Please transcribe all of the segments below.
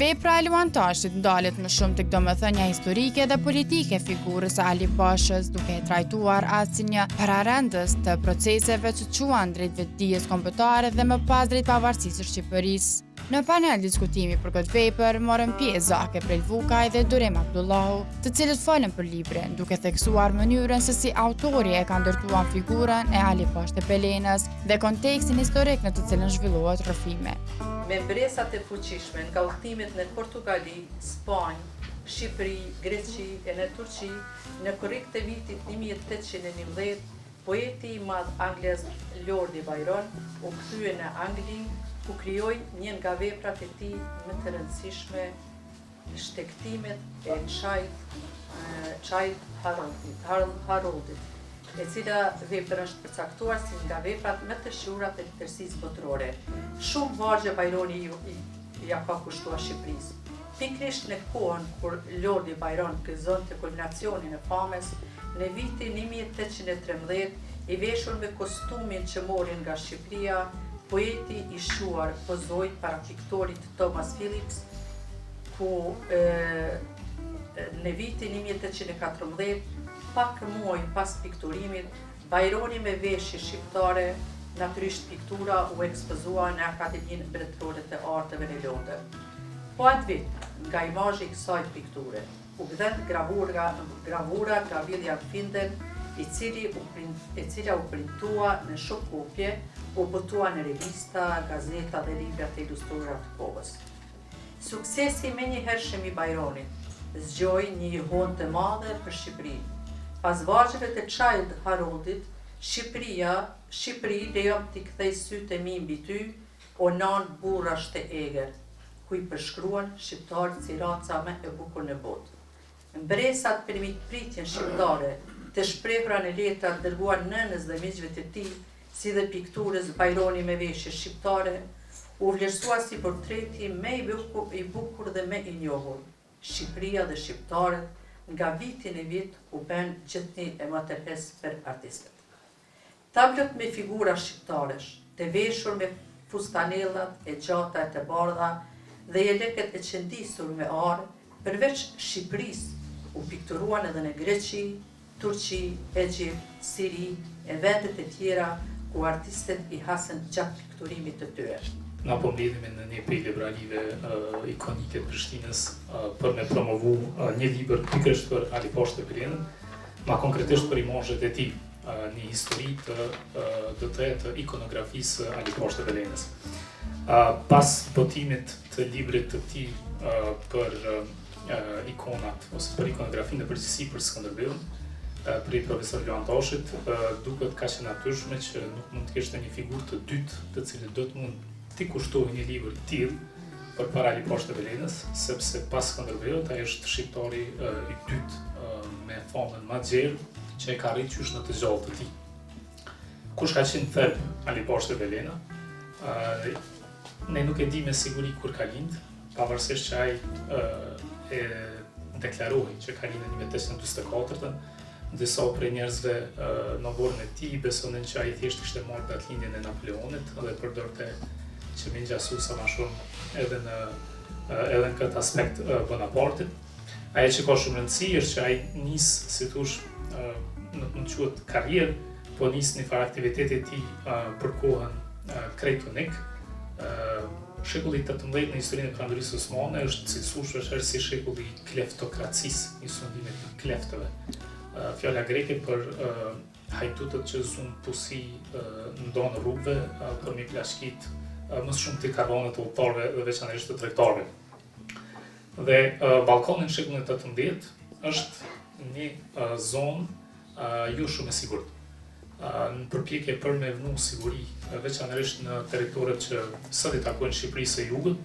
Vepra e Luan Tashit ndalet më shumë tek domethënia historike dhe politike e figurës së Ali Pashës, duke e trajtuar atë si një pararendës të proceseve që çuan drejt vetëdijes kombëtare dhe më pas drejt pavarësisë së Shqipërisë. Në panel diskutimi për këtë vepër morën pjesë Zake Prelvukaj dhe Durim Abdullahu, të cilët folën për librin, duke theksuar mënyrën se si autori e ka ndërtuar figurën e Ali Pashë Tepelenës dhe kontekstin historik në të cilën zhvillohet rrëfimi. Me mbresat e fuqishme nga udhëtimet në Portugali, Spanjë, Shqipëri, Greqi e në Turqi, në korrik të vitit 1811, Poeti i madh anglez Lordi Bajron u kthye në Angli, ku krijoi një nga veprat e tij më të rëndësishme, Shtegtimet e Childe Haroldit, e cila vepër është përcaktuar si nga veprat më të shquara të letërsisë botërore. Shumë vargje Bajroni ia ka kushtuar Shqipërisë. Pikërisht në kohën kur Lordi Bajron gëzonte kulminacionin e famës, në vitin 1813, i veshur me kostumin që mori nga Shqipëria, poeti i shquar pozoi para piktorit Thomas Phillips, ku e, në vitin 1814, pak muaj pas pikturimit, Bajroni me veshje shqiptare, natyrisht piktura u ekspozua në Akademinë Mbretërore të Arteve në Londër. Po atë vit, nga imazhi i kësaj pikture, u gdhend gravura, gravura nga William Finden, i cili u print, e cila u printua në shumë kopje, u botua në revista, gazeta dhe libra të ilustruara të kohës. Suksesi i menjëhershëm i Bajronit zgjoi një jehonë të madhe për Shqipërinë. Pas vargjeve të Childe Haroldit, Shqipëria, Shqipëri lejomë t'i kthej sytë e mi mbi ty, o nanë burrash të egër, ku i përshkruan shqiptarët si raca më e bukur në botë. Mbresat për mikpritjen shqiptare, të shprehura në letrat dërguar nënës dhe miqve të tij, si dhe pikturës Bajroni me veshje shqiptare, u vlerësua si portreti më i bukur dhe më i njohur. Shqipëria dhe shqiptarët nga viti në vit u bënë gjithnjë e më tërheqës për artistët. Tablot me figura shqiptarësh, të veshur me fustanellat e gjata e të bardha dhe jelekët e qëndisur me ar, përveç Shqipërisë, u pikturuan edhe në Greqi, Turqi, Egjipt, Siri e vende të tjera ku artistët i hasën gjatë pikturimit të tyre. Na po mblidhemi në një prej librarive ikonike të Prishtinës për me promovu një libër pikërisht për Ali Pashë Tepelenën, ma konkretisht për imazhet e tij, një histori të do të të ikonografisë së Ali Pashë Tepelenës. Pas botimit të librit të tij për ikonat ose për ikonografinë në përgjithësi për Skënderbeun, prej profesor Luan Tashit, duket kaq e natyrshme që nuk mund të kishte një figurë të dytë të cilit do të mund t'i kushtohej një libër i tillë përpara Ali Pashë Tepelenës, sepse pas Skënderbeut ai është shqiptari i dytë me famën më të gjerë që e ka arritur qysh në të gjallë të tij. Kush ka qenë thelb Ali Pashë Tepelena? Ne nuk e di me siguri kur ka lind, pavarësisht që ai e deklarohej që ka lind në 1844-ën, disa prej njerëzve në oborrin e tij besonin që ai thjesht kishte marrë datëlindjen e Napoleonit dhe përdorte që me ngjasu sa ma shumë edhe në edhe në këtë aspekt Bonapartit. Ajo që ka shumë rëndësi është që ai nis, si thush, nuk mund të quhet karrierë, po nis një farë aktiviteti të tij për kohën krejt unik. Shekulli 18 në historinë e Perandorisë Osmane është cilësuar shpeshherë si shekulli i kleftokracisë, i sundimit të kleftëve. Fjala greke për hajdutët që zunë pusi n'donë rrugëve për me plaçkit më së shumti karvanët e udhëtarëve dhe veçanërisht të tregtarëve. Dhe Ballkani në shekullin e 18 është një zonë jo shumë e sigurt. Në përpjekje për me vnu siguri, veçanërisht në territoret që sot i takojnë Shqipërisë së Jugut,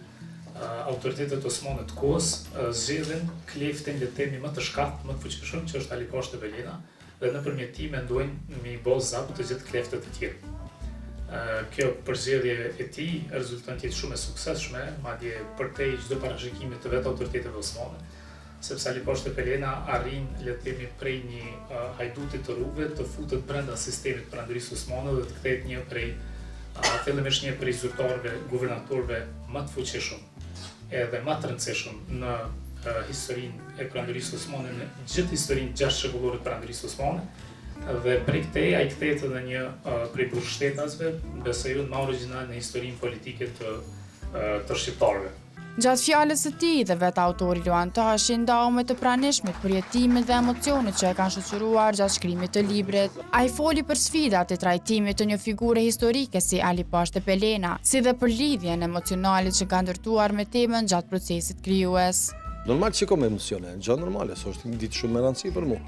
autoritetet osmane të kohës zgjedhin kleftin le të themi më të shkathët, më të fuqishëm, që është Ali Pashë Tepelena, dhe nëpërmjet tij mendojnë me i bo zapt të gjithë kleftët e tjerë. Kjo përzgjedhje e tij rezulton të jetë shumë e suksesshme, madje përtej çdo parashikimi të vetë autoriteteve osmane, sepse Ali Pashë Tepelena arrin, le të themi, prej një hajduti të rrugëve të futet brenda sistemit të Perandorisë Osmane dhe të kthehet një prej fillimisht një prej zyrtarëve, guvernatorëve më të fuqishëm. edhe ma të rëndësishëm në historinë e Perandorisë Osmane, në gjithë historinë gjashtëshekullore të Perandorisë Osmane, dhe prej këtej ai kthehet edhe një prej burrështetasve, besoj unë ma origjinal në historinë politike të të shqiptarëve. Gjatë fjalës së tij dhe vetë autori Luan Tashi ndau me të pranishmit përjetimet dhe emocionet që e kanë shoqëruar gjatë shkrimit të librit. Ai foli për sfidat e trajtimit të një figure historike si Ali Pashë Tepelena, si dhe për lidhjen emocionale që ka ndërtuar me temën gjatë procesit krijues. Normal që kom emocione, gjë normale, se është një ditë shumë me rëndësi për mu.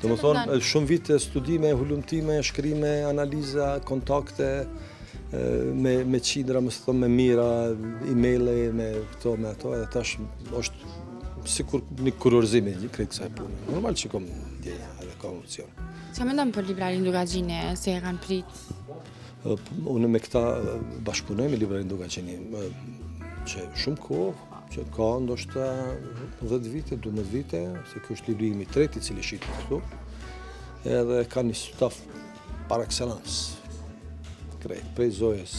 Domethonë, shumë vite studime, hulumtime, shkrime, analiza, kontakte, me, me qindra, mos të thom me mijëra, e-maile, me këto, me ato, edhe tash është sikur një kurorzim i krejt kësaj pune. Normal që kom ndjenja edhe kom emocion. Çka mendon për librarinë Dukagjini, si e kanë prit? Unë me këta bashkëpunoj me librarinë Dukagjini, që shumë kohë, që ka ndoshta 10 vite, 12 vite, se kjo është libri im i tretë i cili shitet këtu, edhe ka një staf par excellence, krejt, prej zojës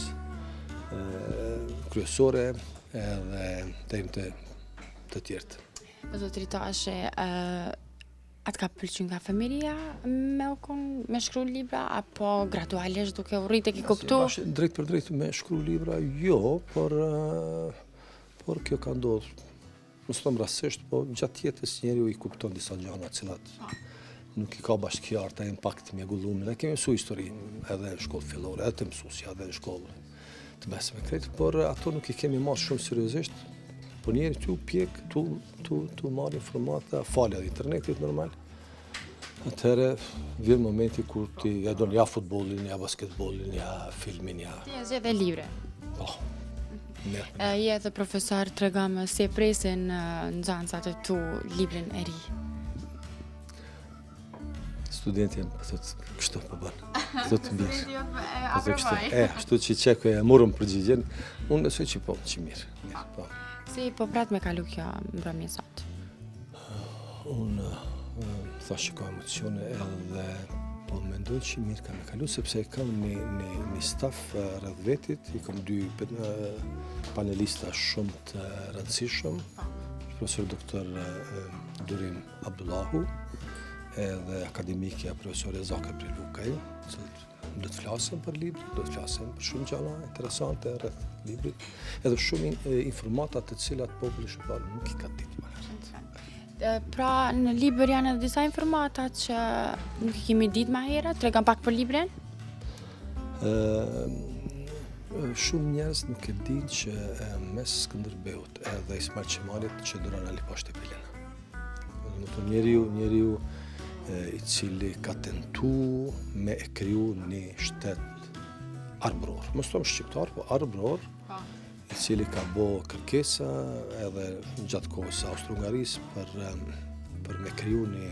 kryesore edhe deri te të tjerët. Zotri Tashi, a të ka pëlqy nga fëmijëria me u kon, me shkru libra, apo gradualisht duke u rritë e ki kuptu? Drejtpërdrejt me shkru libra, jo, por, por kjo ka ndodhë Mos them rastësisht, po gjatë jetës njeriu i kupton disa gjana të cilat nuk i ka bash të qarta, janë pak të mjegullume. Ne kemi mësu histori edhe në shkollë fillore, edhe te mësusja, edhe në shkollë të mesme krejt, por ato nuk i kemi marrë shumë seriozisht, por njeri tu pjek, tu, tu, tu marrë informata, falë edhe internetit normal, Atëherë vjen momenti kur ti ja don ja futbollin, ja basketbollin, ja filmin, ja. Ti e zgjedh librin. Po. Ne. E, je edhe profesor, tregomë si e presin nxënësat e tu librin e ri. Studenti jem, po thotë, kështu po bën. Thotë mirë. Po thotë kështu. E, ashtu që qeko e morëm përgjigjen. Unë besoj që po, që mirë. Mirë, po. Si po pret me kalu kjo mbrëmje sot? Unë thash që ka emocione edhe po mendoj që mirë ka me kalu, sepse e kam një, një, një staf rreth vetit, i kam dy panelista shumë të rëndësishëm, profesor doktor Durim Abdullahu edhe akademikja profesore Zake Prelvukaj, Do të flasim për librin, do të flasim për shumë gjëra interesante rreth librit, edhe shumë informata të cilat populli shqiptar nuk i ka ditë më herët. Pra, në libër janë edhe disa informata që nuk i kemi ditë më herët, tregon pak për librin? Ë shumë njerëz nuk e dinë që mes Skënderbeut edhe Ismail Qemalit qëndron Ali Pashë Tepelena. Domethënë njeriu, njeriu i cili ka tentu me e kriju një shtet arbëror. Mos thom shqiptar, po arbëror, po. i cili ka bo kërkesa edhe gjatë kohës së Austro-Hungarisë për, për me kriju një,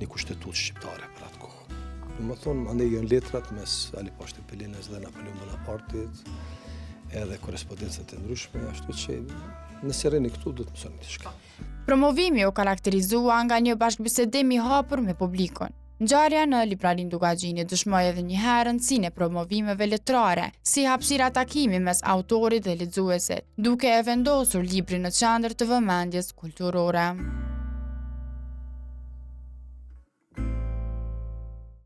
një kushtetutë shqiptare për atë kohë. Domethënë, andej janë letrat mes Ali Pashë Tepelenës dhe Napoleon Bonapartit, edhe korrespondencat e ndryshme, ashtu që nëse rrini këtu, do të mësoni diçka. Promovimi u karakterizua nga një bashkëbisedim i hapur me publikun. Ngjarja në Librarinë Dukagjini dëshmoi edhe një herë rëndësinë e promovimeve letrare, si hapësira takimi mes autorit dhe lexuesit, duke e vendosur librin në qendër të vëmendjes kulturore.